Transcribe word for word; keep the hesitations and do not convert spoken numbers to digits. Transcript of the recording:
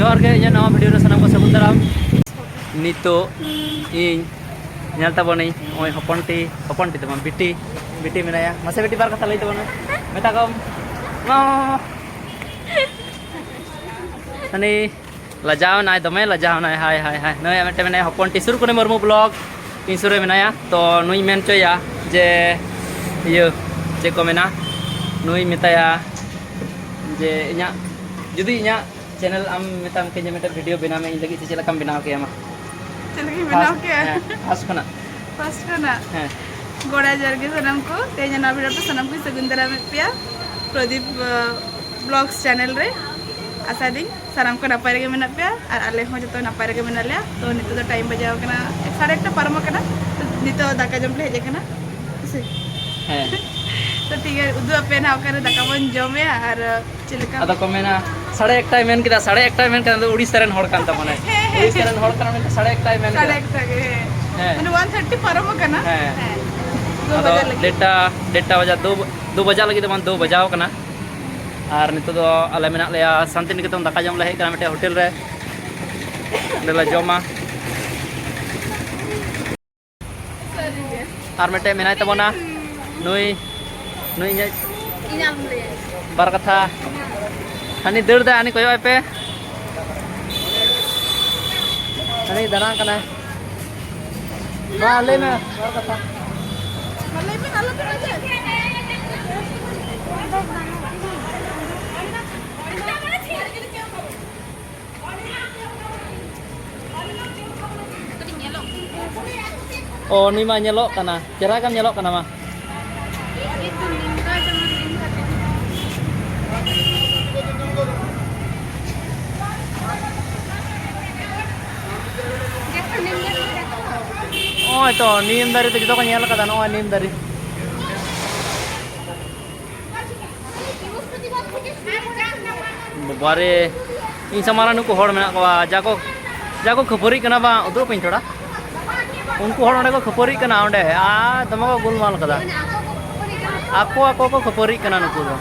ᱡᱚᱦᱟᱨ ᱜᱮ, ᱤᱧᱟᱹᱜ ᱱᱟᱣᱟ ᱵᱷᱤᱰᱤᱭᱳ ᱨᱮ ᱥᱟᱱᱟᱢ ᱠᱚ ᱥᱟᱹᱜᱩᱱ ᱫᱟᱨᱟᱢ᱾ ᱱᱤᱛᱚᱜ ᱤᱧ ᱧᱮᱞ ᱛᱟᱵᱚᱱᱤᱧ ᱱᱚᱜᱼᱚᱭ ᱦᱚᱯᱚᱱ ᱴᱤ, ᱦᱚᱯᱚᱱ ᱴᱤ ᱫᱚ ᱵᱟᱝ, ᱵᱤᱴᱤ, ᱵᱤᱴᱤ ᱢᱮᱱᱟᱭᱟ᱾ ᱢᱟᱥᱮ ᱵᱤᱴᱤ, ᱵᱟᱨ ᱠᱟᱛᱷᱟ ᱞᱟᱹᱭ ᱛᱟᱵᱚᱱ ᱢᱮ᱾ ᱢᱮᱛᱟ ᱠᱚᱢ, ᱢᱟ᱾ ᱦᱟᱹᱱᱤ ᱞᱟᱡᱟᱣ ᱮᱱᱟᱭ, ᱫᱚᱢᱮ ᱞᱟᱡᱟᱣ ᱮᱱᱟᱭ᱾ ᱦᱟᱭ, ᱦᱟᱭ, ᱦᱟᱭ᱾ ᱱᱩᱭᱟᱜ ᱢᱤᱫᱴᱮᱱ ᱢᱮᱱᱟᱭᱟ ᱦᱚᱯᱚᱱ ᱴᱤ, ᱥᱩᱨᱩ ᱠᱚᱱᱮ ᱢᱩᱨᱢᱩ ᱵᱞᱚᱜ, ᱤᱧ ᱥᱩᱨ ᱨᱮ ᱢᱮᱱᱟᱭᱟ᱾ ᱛᱚ ᱱᱩᱭ ᱢᱮᱱ ᱦᱚᱪᱚᱭᱟ ᱡᱮ ᱤᱭᱟᱹ, ᱪᱮᱫ ᱠᱚ ᱢᱮᱱᱟ, ᱱᱩᱭ ᱢᱮᱛᱟᱭᱟ ᱡᱮ ᱤᱧᱟᱹᱜ, ᱡᱩᱫᱤ ᱤᱧᱟᱹᱜ ᱪᱮᱱᱮᱞ ᱟᱢ ᱢᱮᱛᱟᱢ ᱠᱮ ᱡᱮ ᱢᱤᱫᱴᱮᱱ ᱵᱷᱤᱰᱤᱭᱳ ᱵᱮᱱᱟᱣ ᱢᱮ ᱤᱧ ᱞᱟᱹᱜᱤᱫ, ᱥᱮ ᱪᱮᱫ ᱞᱮᱠᱟᱢ ᱵᱮᱱᱟᱣ ᱠᱮᱭᱟ ᱢᱟ? ᱪᱮᱫ ᱞᱮᱠᱟᱧ ᱵᱮᱱᱟᱣ ᱯᱷᱟᱥᱴ, ᱠᱮᱭᱟ? ᱦᱮᱸ, ᱯᱷᱟᱥᱴ ᱠᱷᱚᱱᱟᱜ᱾ ᱯᱷᱟᱥᱴ ᱠᱷᱚᱱᱟᱜ᱾ ᱦᱮᱸ᱾ ᱜᱚᱲᱟ ᱡᱚᱦᱟᱨ ᱜᱮ ᱥᱟᱱᱟᱢ ᱠᱚ, ᱛᱮᱦᱮᱧ ᱱᱚᱣᱟ ᱵᱷᱤᱰᱤᱭᱳ ᱯᱮ ᱥᱟᱱᱟᱢ ᱠᱚᱧ ᱥᱟᱹᱜᱩᱱ ᱫᱟᱨᱟᱢᱮᱫ ᱯᱮᱭᱟ ᱯᱨᱚᱫᱤᱯ, ᱟᱸ, ᱵᱞᱚᱜᱥ ᱪᱮᱱᱮᱞ ᱨᱮ᱾ ᱟᱥᱟᱭᱫᱟᱹᱧ ᱥᱟᱱᱟᱢ ᱠᱚ ᱱᱟᱯᱟᱭ ᱨᱮᱜᱮ ᱢᱮᱱᱟᱜ ᱯᱮᱭᱟ ᱟᱨ ᱟᱞᱮ ᱦᱚᱸ ᱡᱚᱛᱚ ᱱᱟᱯᱟᱭ ᱨᱮᱜᱮ ᱢᱮᱱᱟᱜ ᱞᱮᱭᱟ᱾ ᱛᱚ ᱱᱤᱛᱚᱜ ᱫᱚ ᱴᱟᱭᱤᱢ ᱵᱟᱡᱟᱣ ᱠᱟᱱᱟ, ᱥᱟᱲᱮ ᱮᱠᱴᱟ ᱯᱟᱨᱚᱢ ᱟᱠᱟᱱᱟ᱾ ᱛᱚ ᱱᱤᱛᱚᱜ ᱫᱟᱠᱟ ᱡᱚᱢ ᱞᱮ ᱦᱮᱡ ᱟᱠᱟᱱᱟ᱾ ᱦᱮᱸ᱾ ᱛᱚ ᱴᱷᱤᱠ ᱜᱮᱭᱟ, ᱩᱫᱩᱜ ᱟᱯᱮ ᱱᱟᱦᱟᱜ ᱚᱠᱟᱨᱮ ᱫᱟᱠᱟ ᱵᱚᱱ ᱡᱚᱢᱮᱭᱟ ᱟᱨ ᱪᱮᱫ ᱞᱮᱠᱟ? ᱟᱫᱚ ᱠᱚ ᱢᱮᱱᱟ, ᱥᱟᱲᱮ ᱮᱠᱴᱟᱭ ᱢᱮᱱ ᱠᱮᱫᱟ, ᱥᱟᱲᱮ ᱮᱠᱴᱟᱭ ᱢᱮᱱ ᱠᱮᱫᱟ, ᱟᱫᱚ ᱩᱲᱤᱥᱥᱟ ᱨᱮᱱ ᱦᱚᱲ ᱠᱟᱱ ᱛᱟᱵᱚᱱᱟᱭ᱾ ᱦᱮᱸ, ᱦᱮᱸ, ᱩᱲᱤᱥᱥᱟ ᱨᱮᱱ ᱦᱚᱲ ᱠᱟᱱᱟ ᱢᱮᱱᱛᱮ ᱥᱟᱲᱮ ᱮᱠᱴᱟᱭ ᱢᱮᱱ ᱥᱟᱲᱮ ᱠᱮᱫᱟ᱾ ᱮᱠᱴᱟ ᱜᱮ, ᱦᱮᱸ᱾ ᱦᱮᱸ᱾ ᱢᱟᱱᱮ ᱚᱣᱟᱱ ᱛᱷᱟᱨᱴᱤ ᱯᱟᱨᱚᱢ ᱟᱠᱟᱱᱟ᱾ ᱦᱮᱸ᱾ ᱦᱮᱸ᱾ ᱫᱩ ᱟᱫᱚ ᱵᱟᱡᱟᱜ ᱞᱟᱹᱜᱤᱫ᱾ ᱰᱮᱴᱟ, ᱰᱮᱴᱟ ᱵᱟᱡᱟ, ᱫᱩ, ᱫᱩ ᱵᱟᱡᱟᱜ ᱞᱟᱹᱜᱤᱫ ᱫᱚ ᱵᱟᱝ, ᱫᱩ ᱵᱟᱡᱟᱣ ᱟᱠᱟᱱᱟ᱾ ᱟᱨ ᱱᱤᱛᱚᱜ ᱫᱚ ᱟᱞᱮ ᱢᱮᱱᱟᱜ ᱞᱮᱭᱟ ᱥᱟᱱᱛᱤᱱᱤᱠᱮᱛᱚᱱ, ᱫᱟᱠᱟ ᱡᱚᱢ ᱞᱮ ᱦᱮᱡ ᱟᱠᱟᱱᱟ ᱢᱤᱫᱴᱮᱡ ᱦᱳᱴᱮᱞ ᱨᱮ᱾ ᱚᱸᱰᱮ ᱞᱮ ᱡᱚᱢᱟ᱾ ᱟᱨ ᱢᱤᱫᱴᱮᱡ ᱢᱮᱱᱟᱭ ᱛᱟᱵᱚᱱᱟ, ᱱᱩᱭ, ᱱᱩᱭ ᱤᱧᱟᱹᱜ ᱤᱧ ᱟᱢ ᱞᱟᱹᱭ᱾ ᱵᱟᱨ ᱠᱟᱛᱷᱟ᱾ ᱦᱟᱹᱱᱤ ᱫᱟᱹᱲ ᱫᱟᱭ, ᱦᱟᱹᱱᱤ ᱠᱚᱭᱚᱜ ᱟᱭ ᱯᱮ᱾ ᱦᱟᱹᱱᱤ ᱫᱟᱬᱟᱱ ᱠᱟᱱᱟᱭ᱾ ᱢᱟ ᱞᱟᱹᱭ ᱢᱮ, ᱵᱟᱨ ᱠᱟᱛᱷᱟ᱾ ᱢᱟ ᱞᱟᱹᱭ ᱢᱮ, ᱟᱞᱚ ᱯᱮ ᱞᱟᱡᱟᱜ᱾ ᱚ, ᱱᱩᱭ ᱢᱟ ᱧᱮᱞᱚᱜ ᱠᱟᱱᱟ, ᱪᱮᱦᱨᱟ ᱜᱮᱢ ᱧᱮᱞᱚᱜ ᱠᱟᱱᱟ ᱢᱟ᱾ ᱱᱚᱜᱼᱚᱭ ᱛᱚ, ᱱᱤᱢ ᱫᱟᱨᱮ ᱫᱚ ᱡᱚᱛᱚ ᱠᱚ ᱧᱮᱞ ᱠᱟᱫᱟ, ᱱᱚᱜᱼᱚᱭ ᱱᱤᱢ ᱫᱟᱨᱮ᱾ ᱵᱟᱵᱟᱨᱮ, ᱤᱧ ᱥᱟᱢᱟᱝ ᱨᱮ ᱱᱩᱠᱩ ᱦᱚᱲ ᱢᱮᱱᱟᱜ ᱠᱚᱣᱟ, ᱡᱟ ᱠᱚ, ᱡᱟ ᱠᱚ ᱠᱷᱟᱹᱯᱟᱹᱨᱤᱜ ᱠᱟᱱᱟ ᱵᱟᱝ, ᱩᱫᱩᱜ ᱟᱹᱯᱮᱧ ᱛᱷᱚᱲᱟ᱾ ᱩᱱᱠᱩ ᱦᱚᱲ ᱚᱸᱰᱮ ᱠᱚ ᱠᱷᱟᱹᱯᱟᱹᱨᱤᱜ ᱠᱟᱱᱟ, ᱚᱸᱰᱮ, ᱟᱨ ᱫᱚᱢᱮ ᱠᱚ ᱜᱳᱞᱢᱟᱞ ᱠᱟᱫᱟ᱾ ᱟᱠᱚ, ᱟᱠᱚ ᱠᱚ ᱠᱷᱟᱹᱯᱟᱹᱨᱤᱜ ᱠᱟᱱᱟ ᱱᱩᱠᱩ ᱫᱚ᱾